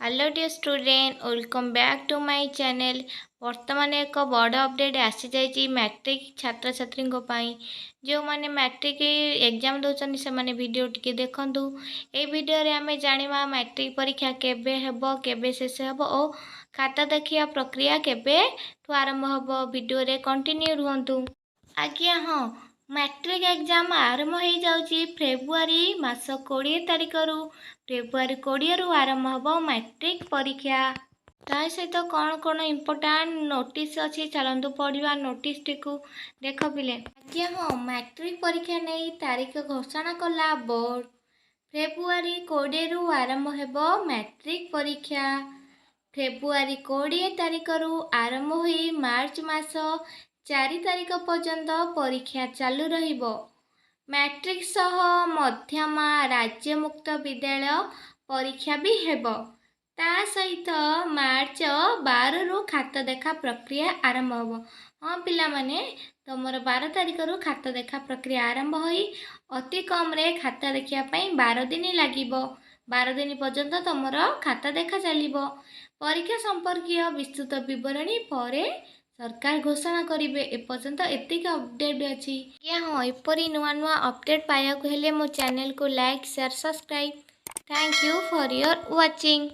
Hello dear student, welcome back to my channel. ବର୍ତ୍ତମାନ ଏକ ବଡ଼ ଅପଡ଼େଟ୍ ଆସିଯାଇଛି ମ୍ୟାଟ୍ରିକ୍ ଛାତ୍ରଛାତ୍ରୀଙ୍କ ପାଇଁ। ଯେଉଁମାନେ ମ୍ୟାଟ୍ରିକ୍ ଏକ୍ଜାମ୍ ଦେଉଛନ୍ତି, ସେମାନେ ଭିଡ଼ିଓ ଟିକେ ଦେଖନ୍ତୁ। ଏହି ଭିଡ଼ିଓରେ ଆମେ ଜାଣିବା ମ୍ୟାଟ୍ରିକ୍ ପରୀକ୍ଷା କେବେ ହେବ, କେବେ ଶେଷ ହେବ ଓ ଖାତା ଦେଖିବା ପ୍ରକ୍ରିୟା କେବେଠୁ ଆରମ୍ଭ ହେବ। ଭିଡ଼ିଓରେ କଣ୍ଟିନ୍ୟୁ ରୁହନ୍ତୁ। ଆଜ୍ଞା ହଁ, ମ୍ୟାଟ୍ରିକ୍ ଏକ୍ଜାମ୍ ଆରମ୍ଭ ହେଇଯାଉଛି ଫେବୃଆରୀ ମାସ 20 ତାରିଖରୁ। ଫେବୃଆରୀ 20ରୁ ଆରମ୍ଭ ହେବ ମ୍ୟାଟ୍ରିକ୍ ପରୀକ୍ଷା। ତା ସହିତ କ'ଣ କ'ଣ ଇମ୍ପୋର୍ଟାଣ୍ଟ ନୋଟିସ୍ ଅଛି, ଚାଲନ୍ତୁ ପଢ଼ିବା ନୋଟିସ୍ଟିକୁ। ଦେଖ ପିଲେ, ଆଜ୍ଞା ହଁ, ମ୍ୟାଟ୍ରିକ୍ ପରୀକ୍ଷା ନେଇ ତାରିଖ ଘୋଷଣା କଲା ବୋର୍ଡ଼। ଫେବୃଆରୀ 20ରୁ ଆରମ୍ଭ ହେବ ମ୍ୟାଟ୍ରିକ୍ ପରୀକ୍ଷା। ଫେବୃଆରୀ 20 ତାରିଖରୁ ଆରମ୍ଭ ହୋଇ ମାର୍ଚ୍ଚ ମାସ 4 ତାରିଖ ପର୍ଯ୍ୟନ୍ତ ପରୀକ୍ଷା ଚାଲୁ ରହିବ। ମ୍ୟାଟ୍ରିକ୍ ସହ ମଧ୍ୟମା ରାଜ୍ୟ ମୁକ୍ତ ବିଦ୍ୟାଳୟ ପରୀକ୍ଷା ବି ହେବ। ତା ସହିତ ମାର୍ଚ୍ଚ 12ରୁ ଖାତା ଦେଖା ପ୍ରକ୍ରିୟା ଆରମ୍ଭ ହେବ। ହଁ ପିଲାମାନେ, ତୁମର 12 ତାରିଖରୁ ଖାତା ଦେଖା ପ୍ରକ୍ରିୟା ଆରମ୍ଭ ହୋଇ ଅତି କମ୍ରେ ଖାତା ଦେଖିବା ପାଇଁ 12 ଦିନ ଲାଗିବ। 12 ଦିନ ପର୍ଯ୍ୟନ୍ତ ତୁମର ଖାତା ଦେଖା ଚାଲିବ। ପରୀକ୍ଷା ସମ୍ପର୍କୀୟ ବିସ୍ତୃତ ବିବରଣୀ ପରେ ସରକାର ଘୋଷଣା କରିବେ। ଏପର୍ଯ୍ୟନ୍ତ ଏତିକି ଅପଡ଼େଟ୍ ଅଛି। ଆଜ୍ଞା ହଁ, ଏପରି ନୂଆ ନୂଆ ଅପଡ଼େଟ୍ ପାଇବାକୁ ହେଲେ ମୋ ଚ୍ୟାନେଲକୁ like, share, subscribe. Thank you for your watching.